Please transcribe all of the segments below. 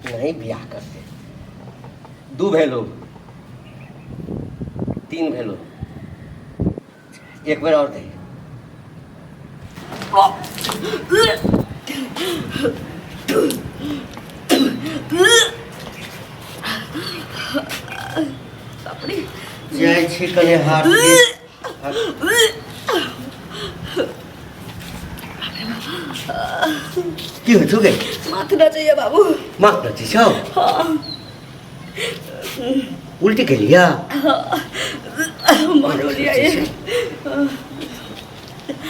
नहीं बियाह करते। 2 भेलो, 3 भेलो, एक बेर और दे। जाइ छी कने हाथ की होइ छौ गे? माथ नचैया बाबू। माथ नचै छौ? उल्टी केलिया?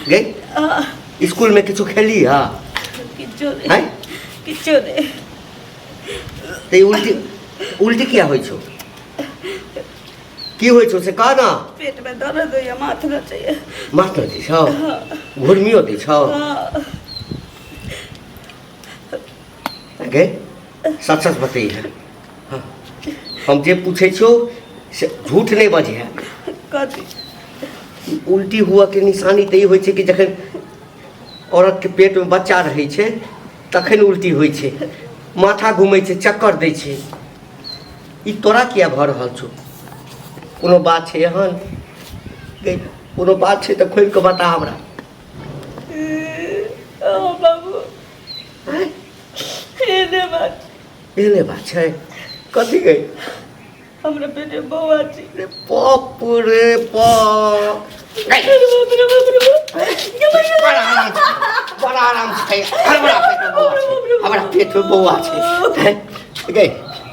गे स्कूल में किछु खेली हा? किछु नहि, किछु नहि। ते उल्टी उल्टी किया होइ छौ? की होइ छौ से कह ना। पेट में दर्द होइया, माथ नचैया। माथ नचै छौ? घुर्मियो दै छौ? गे सच सच बतैहे, हम जे पूछै छियौ से झूठ नहि बजिहे। कथी? उल्टी हुअ के निशानी तऽ ई होइ छै कि जखन औरतके पेटमे बच्चा रहै छै तखन उल्टी होइ छै, माथा घुमै छै, चक्कर दै छै। ई तोरा किया भऽ रहल छौ? कोनो बात छै एहन? कोनो बात छै तऽ खोलि कऽ बता हमरा। बाबू, एहने बात। एहने बात छै? कथी गई? हमरा पेटे बौआ छै। रे बाप रे बाप, बड़ा आराम, बड़ा आराम छै। हमरा पेट में बौआ छै, हमरा पेट में बौआ छै। गई,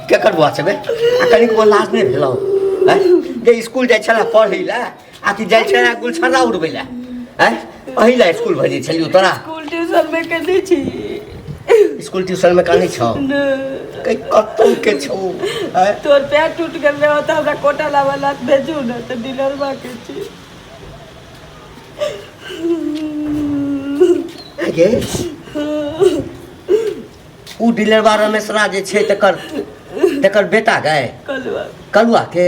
केकर बौआ छै बे? आ कनिक वो लाज नहि भेलौ गे? स्कूल जाइ छला पढ़ै लए आ कि जाइ छला गुलछर्रा उड़बै लए? आँय, एहि लए स्कूल भेजै छलियौ तोरा? स्कूल ट्यूशन में कने छी। स्कूल ट्यूशन में कने छौ? नहि। कतौ के छौ? आँय? तोर पैर टूट गेल रहे तऽ हमरा कोटा लाबऽ ला भेजू ने, तऽ डीलरवा के छी। गे, उ डीलरवा रमेशरा जे छै तकर तकर बेटा गए? कलुआ। कलुआ के?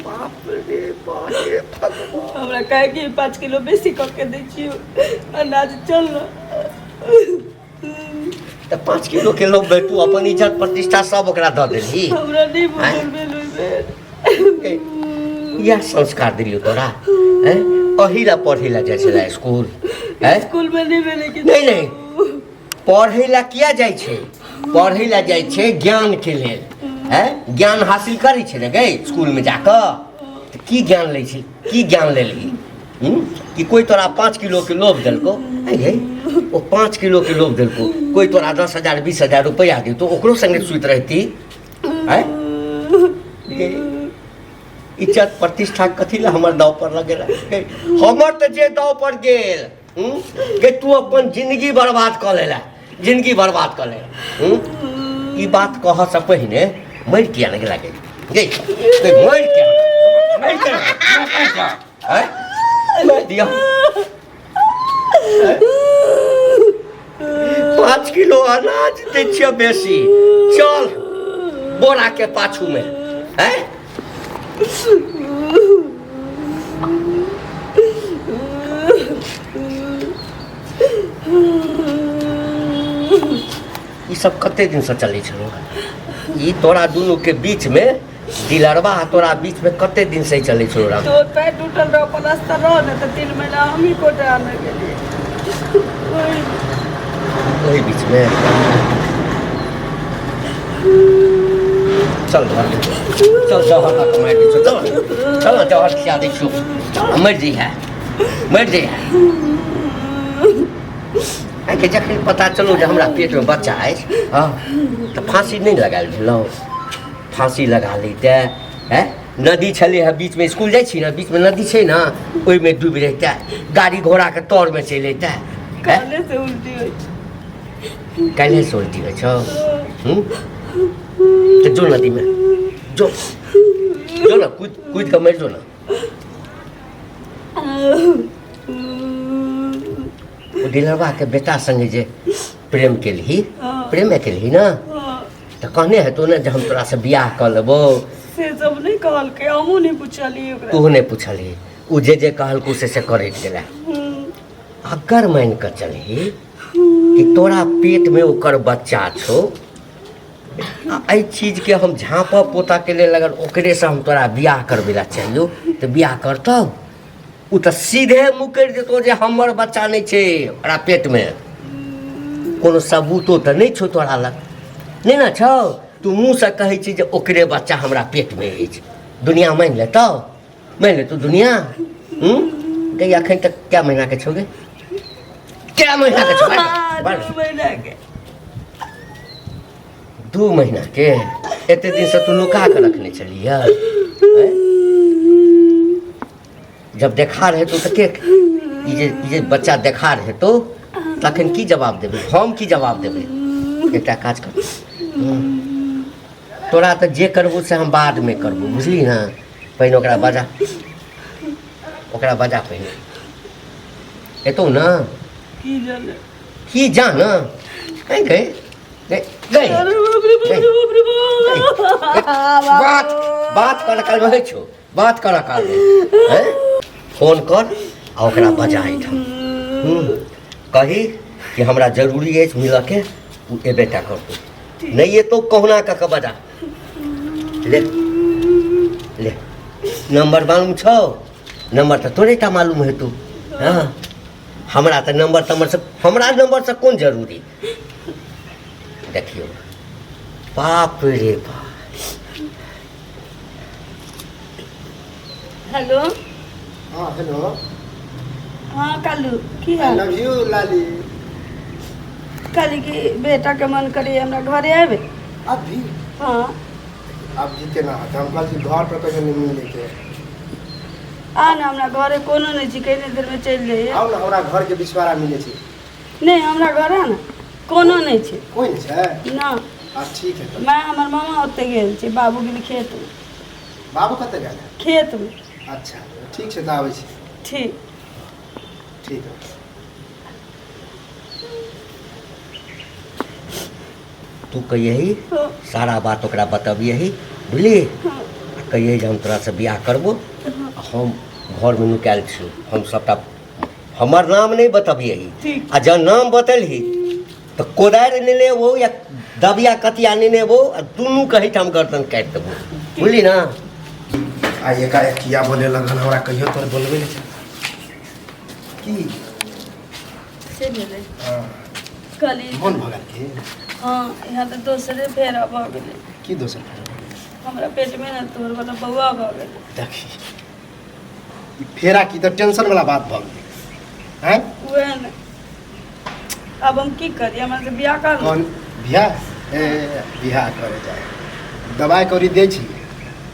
बाप रे बाप रे भगवान। हमरा काहे कि 5 किलो बेसी कऽ के दै छियौ अनाज, चल न। तऽ 5 किलो के लोग तू अपन इज्जत प्रतिष्ठा सब ओकरा दऽ देलही? हमरा नहि बुझल भेल ओहि बेर। इएह संस्कार दिलियौ तोरा? हैं, अही ला पढ़ै ला जाइ छलै स्कूल? हैं? स्कूल में नहि भेलै कि। नहि नहि, पढ़ै ला किया जाइ छै? पढ़ै ला जाइ छै ज्ञान के लेल। हैं, ज्ञान हासिल करै छै ने गै स्कूल में जाकऽ? तऽ की ज्ञान लै छै? की ज्ञान लेलही? हम्म? कि कोई तोरा 5 किलो के लोभ देलको है? ओ 5 किलो के लोभ देलको, कोई तोरा 10,000 20,000 रुपया देतो, ओकरो संगे सुति रहती है? इज्जत प्रतिष्ठा कथी ला हमर दाव पर लगेला? हमर तऽ जे दाव पर गेल गे, तू अपन जिंदगी बर्बाद कऽ लेला, जिंदगी बर्बाद कऽ लेला। ई बात कहऽ से पहिने मरि किया नहि गेला गे? गे, मरि किया, मरि किया? मारि दिया। 5 किलो अनाज दै छियै बेसी, चल बोरा के पाछू में। हैं, ई सब कते दिन से चलै छलो ई तोरा दुनू के बीच में? दिलरबा आ तोरा बीच में कते दिन से चलै छलो? राम, तोर पैर टूटल रहो, प्लास्टर रहो ने, तऽ 3 महीना हमही कोटा आने गेलियै ओहि बीच में। चल घर, चल, जहर लऽ कऽ मारि दै छौ। चल चल, जहर खिया दै छौ, चल, मरि जइहे, मरि जइहे। आइके जखन पता चलू जे हमरा पेटमे बच्चा अछि, हँ, तऽ फाँसी नहि लगायल भेलौ? फाँसी लगा लैते। हैं, नदी छलै हँ बीचमे, स्कूल जाइ छी ने, बीचमे नदी छै ने, ओहिमे डूबि रहिते, गाड़ी घोड़ाके तरमे चलि अयतै। काल्हे से उल्टी होइ छै। काल्हे से उल्टी होइ छौ? हूँ, तऽ जो नदीमे, जो, जो ने, कूद कूदि कऽ मरि जो ने। ओ डिलरबाके बेटा संगे जे प्रेम केलही, प्रेमे केलही ने? तऽ कहने हेतौ ने जे हम तोरासँ बियाह कऽ लेबौ? से सब नहि कहलकै, हमहूँ नहि पुछलियै ओकरा। तू नहि पुछलही, ओ जे जे कहलकौ से से करैत गेलै। अगर मानि कऽ चलही कि तोरा पेटमे ओकर बच्चा छौ आ एहि चीजके हम झाँपऽ पोतऽके लेल अगर ओकरेसँ हम तोरा बियाह करबै लए चाहियौ तऽ बियाह करतौ ओ तऽ सीधे मुकरि जेतौ जे हमर बच्चा नहि छै ओकरा पेटमे कोनो सबूतो तऽ नहि छौ तोरा लग नहि ने छौ तू मुँहसँ कहै छी जे ओकरे बच्चा हमरा पेटमे अछि दुनिया मानि लेतौ मानि लेतौ दुनिया हूँ गई एखन तक कए महीनाके छौ गे कए महीनाके छौ 2 महीनाके। 2 महीनाके। एते दिनसँ तू नुका कऽ रखने छलियै? जब देखा रहे तो के ई जे बच्चा देखा रहे तो तखन की जवाब देबै हम? की जवाब देबै? एकटा काज कर, तोरा तऽ जे करबो से हम बादमे करबो, बुझली ने? पहिने ओकरा बजा, ओकरा बजा पहिने। एतौ ने? की जाने। की जान? गई गई गई गई। अरे बाप रे बाप रे बाप रे बाप। बात बात कर काल रहै छौ, बात कर काल हैं? फोन कर आ ओकरा बजा एहिठाम। कही कि हमरा जरूरी अछि मिलऽके। ओ एबे टा करतौ, नहि एतौ कहुना कऽ कऽ बजा। ले ले, नंबर मालूम छौ? नंबर तऽ तोरे टा मालूम हेतौ। हँ, हमरा तऽ नंबर तम्बर से, हमरा नंबर से कोन जरूरी? देखियौ, बाप रे बाप। हेलो। हाँ, हेलो। हाँ कालू, की आई हाल? लव you लाली। कहली कि बेटाके मन करी हमरा घरे आबे। अभी? हाँ। अभी केना होतै? हम कहै छी घर पर कहियो नहि मिलै के। आ ने हमरा घरे, कोनो नहि छी, कने देरमे चलि जाइए। आउ ने, हमरा घरके बिछवाड़ा मिलै छै। नहि, हमरा घर आ ने, कोनो नहि छै। कोइ नहि छै? ना। आ ठीक है तऽ। माय हमर मामा ओतऽ गेल छै, बाबू गेल खेतमे। बाबू कतऽ गेल है? खेतमे। अच्छा, ठीक छै तऽ आबै छी। ठीक। ठीक है। तू कहियही सारा बात ओकरा बतबियही, बुझली? आ कहियही जे हम तोरासँ बियाह करबो आ हम घरमे नुकायल छी। हम सबटा हमर नाम नहि बतबियही। ठीक। आ जँ नाम बतेलही तऽ कोदारि नेने अबो या दबिया कतिया नेने अबो आ दुनू के हम गर्दन काटि देबो, बुझली ने? आ एकाएक किया बोले लगल? हमरा कहियो तोर बोलबे नहि छै की? से भेलै। हाँ। कहली मन भऽ गेल की? हाँ, यहाँ तऽ दोसरे फेरा भऽ गेलै। की दोसर फेर? हमरा पेटमे ने तोहर वाला बौआ भऽ गेलै। देखी, ई फेरा की तऽ टेंशन वाला बात भऽ गेलै, आँय? उएह ने, आब हम की करी? हमरा से बियाह कर। कौन बियाह? ए, बियाह करे जाए, दवाइ कौड़ी दै छी,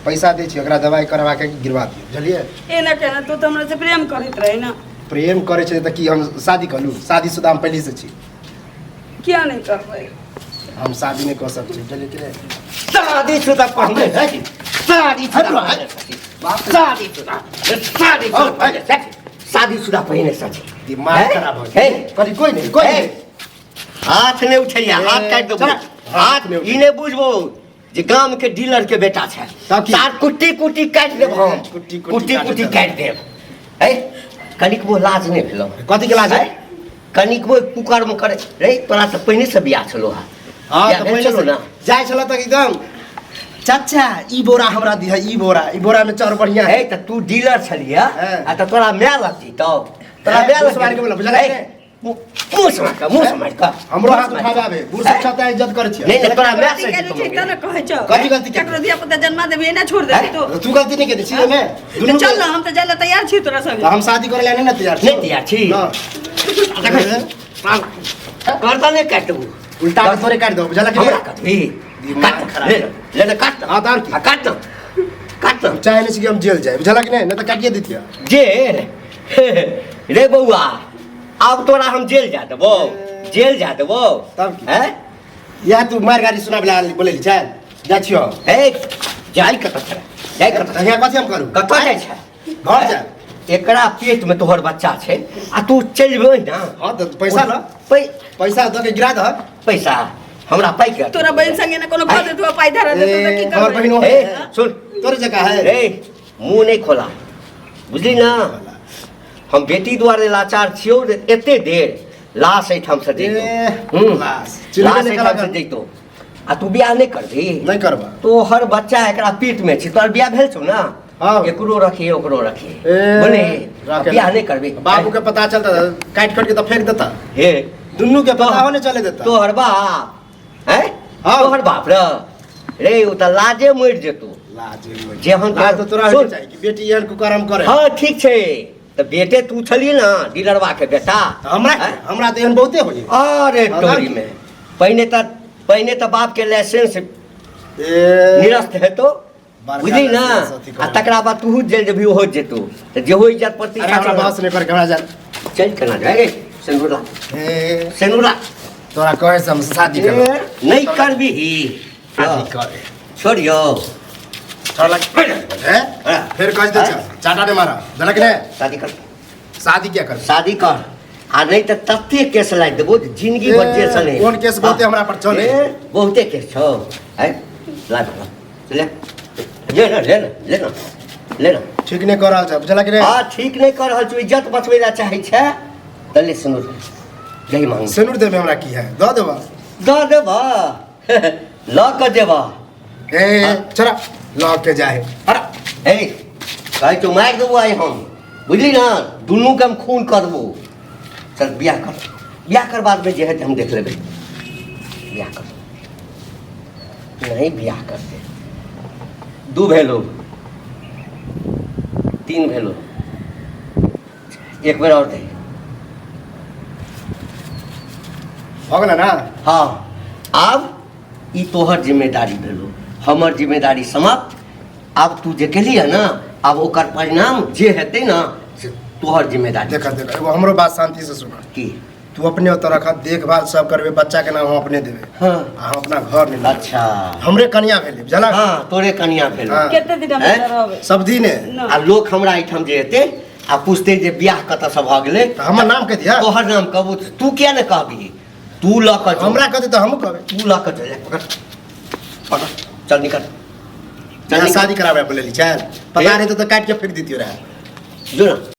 पैसा दै छी, ओकरा दवाइ करवा के गिरवा दियौ, बुझलियै? एना केना? तू तऽ हमरा से प्रेम करैत रहे ने। प्रेम करै छै तऽ की हम शादी करू? शादीशुदा हम पहिलेसँ छी। किया नहि करबै? हम शादी नहि कऽ सकै छी, बुझलियै कि नहि? शादीशुदा पहिने सची, शादीशुदा पहिने सची, शादीशुदा, शादीशुदा पहिने सची, शादीशुदा पहिने सची। दिमाग खराब भऽ गेल। करी कोइ नहि, कोइ नहि। हाथ नहि उठैया, हाथ काटि देबो। चल। हाथ ई नहि बुझबो जे गाम के डीलर के बेटा छै। तब की? तार कुट्टी कुट्टी काटि देब हम। कुट्टी कुट्टी कुट्टी काटि कुट्टी देब। काटि देब। है, कनिकबो लाज नहि भेलौ? कथी के लाज है? कनिकबो कुकर्म करे रे, तोरा तऽ पहिने से बियाह छलो हा। हाँ। बियाह तऽ भेल पहिले छलौ से ने? जाइ छल तऽ एकदम चाचा, ई बोरा हमरा दिह, ई बोरा, ई बोरा में चाउर बढ़िया है। हे, तऽ तू डीलर छलियै हाँ। आ तऽ तोरा माय लग जैतौ, तोरा हे, माय मुँह लग मारि के बोला, बुझलक हे, ने? मुँह से मारि कऽ, मुँह से मारि कऽ। हमरो हाथ मुँह से मारि उठाबे आबे, बूढ़ सब छता इज्जत करै छियै। नहि नहि, तोरा माय गलती से केने जैतौ। छी तब ने कहै छौ। कथी गलती केने? ककरो धिया पुता जन्मा देबही, एना छोड़ देबही तू? तू गलती नहि केने छी एहिमे। तऽ दुनू चल ने, हम तऽ जाय लए तैयार छी तोरा संगे। तऽ हम शादी करै लए नहि ने तैयार छी। नहि तैयार छी? ना। गर्दन नहि काटि देबू। उल्टा के तोरे काटि देबो, बुझलक कि हमरा नहि? काटबी? दिमाग काट खराब। ले ले ले, काट। हाँ, तऽ आओर की? आ, काट न, काट न। चाहे नहि छी कि हम जेल जाए, बुझलक कि नहि? नहि तऽ काटिए दितियै। जेल रे बौआ, आब तोरा हम जेल जा देबो, जेल जा देबो। तब की? हैं? इएह तू मारि गाड़ी सुनाबै लए बोलेली? चल जाइ छियौ। हे, जाइ कतऽ छै? जाइ कतऽ? तऽ हियाँ कथी हम करू? कतऽ जाइ छै? घर जायब। एकरा पेट में तोहर बच्चा छै आ तू चलि जेबही ने? हाँ तऽ पैसा ल। पैसा दऽ के गिरा दह। पैसा हमरा पाइ के तोरा बहिन संगे ने कोनो कऽ देतौ, पाइ धरा देतौ तऽ की ए, हमर करबै? बहिन ए, सुन। तोरे जकाँ है। रे, मुँह नहि खोला, बुझली ना? हम बेटी दुआरे लाचार छियौ रे एते देर। लाश एहिठाम से जैतो। ए, लाश। चिन्हबे लाश नहि एहिठाम से करब। जैतो आ तू बियाह नहि करबही? नहि करबा। तोहर बच्चा एकरा पेट में छै, तोहर बियाह भेल छौ ना? हाँ। एकरो रखिए ओकरो रखिए। ए, बोले राखे। बियाह नहि करबी? बाबू के पता चलता काटि काटि के तऽ फेंक देता। हे, दुनू के पता होने चले देता। तोहर बाप हैं? हाँ। तोहर बाप र रे ओ तऽ लाजे मरि जेतौ। लाजे मरि। जेहन लाज तऽ तोरा सुन। होइके चाही कि बेटी एहन कुकर्म करे। हाँ ठीक छै, तऽ बेटे तू छली ना डीलरवा के बेटा। तऽ हमरा हैं? हमरा तऽ एहन बहुते होइए। अरे हाँ, टोरी में पहिने तऽ बाप के लाइसेंस ए, निरस्त हेतौ। बड़का बुझली ना? लाइसेंस अथी आ करबै। तकरा बाद तूहू जेल जेबही, ओहो जेतौ, तऽ जेहो इज्जत अरे प्रतिष्ठा हमरा छौ ना। बहस नहि कर, हमरा जा। चल केना जाय गे, सिन्दूर ला। ए, सिन्दूर ला। तोरा कहे से हम शादी करब। नहि करबीही? शादी करे। छोड़ियौ। छोड़ हे, फेर कह दे चाटा ने मारा देलक ने। शादी कर। शादी क्या कर? शादी कर, आ नहि तऽ तते केस लागि देबो जे जिंदगी भर जेल से नहि। कोन केस? बहुते हमरा पर चले। ए, बहुते केस छौ। है ला ला, ले ले ना, ले ना, ले ना, ले ना। ठीक नहि कऽ रहल छै, बुझलक ने? हाँ ठीक नहि कऽ रहल छौ, इज्जत बचबै लए चाहै छै तऽ ले सिन्दूर दही मांग। सिनुर देबै? हमरा की है, दऽ देबऽ। दऽ देबऽ, लऽ कऽ जेबऽ। ए छोड़ा, लऽ के जाए अरे। ए कहै छौ मारि देबो आइ हम, बुझली ना? दुनूके हम खून कऽ देबो। चल बियाह कर, बियाह कर, बादमे जे हेतै हम देख लेबै। बियाह कर। नहीं बियाह करते। दू भेलो, तीन भेलो, एक बेर और दे। भऽ गेलै ना? हाँ, आब ई तोहर जिम्मेदारी भेलो, हमर जिम्मेदारी समाप्त। आब तू जे केली है ना, आब ओकर परिणाम जे हेतै ना से तोहर जिम्मेदारी। देख देख, एगो हमरो बात शांति से सुन। की? तू अपने ओतऽ रख, देखभाल सब करबे, बच्चा के नाम हम अपने देबै। आ हम अपना घर नहि लेबै। अच्छा। हमरे कनिया भेलै, बुझलक? हाँ, तोरे कनिया भेलो। हाँ। कते दिन हम हैं? एतऽ रहबै? सब दिने। ना। आ लोक हमरा एहिठाम जे हेतै आ पूछतै जे बियाह कतऽ से भऽ गेलै? तऽ हमर नाम कह दिया। तोहर नाम कहबू? तू किया ने कहबी? तू लऽ कऽ जो। हमरा कहतै तऽ हमहूँ कहबै। तू लऽ कऽ चल, पकड़ पकड़, चल निकल, चल यहाँ निकल। शादी कराबै बोलेली, चल। पता ए? नहीं तो काटि के फेंक दितियो रहे। जो ना।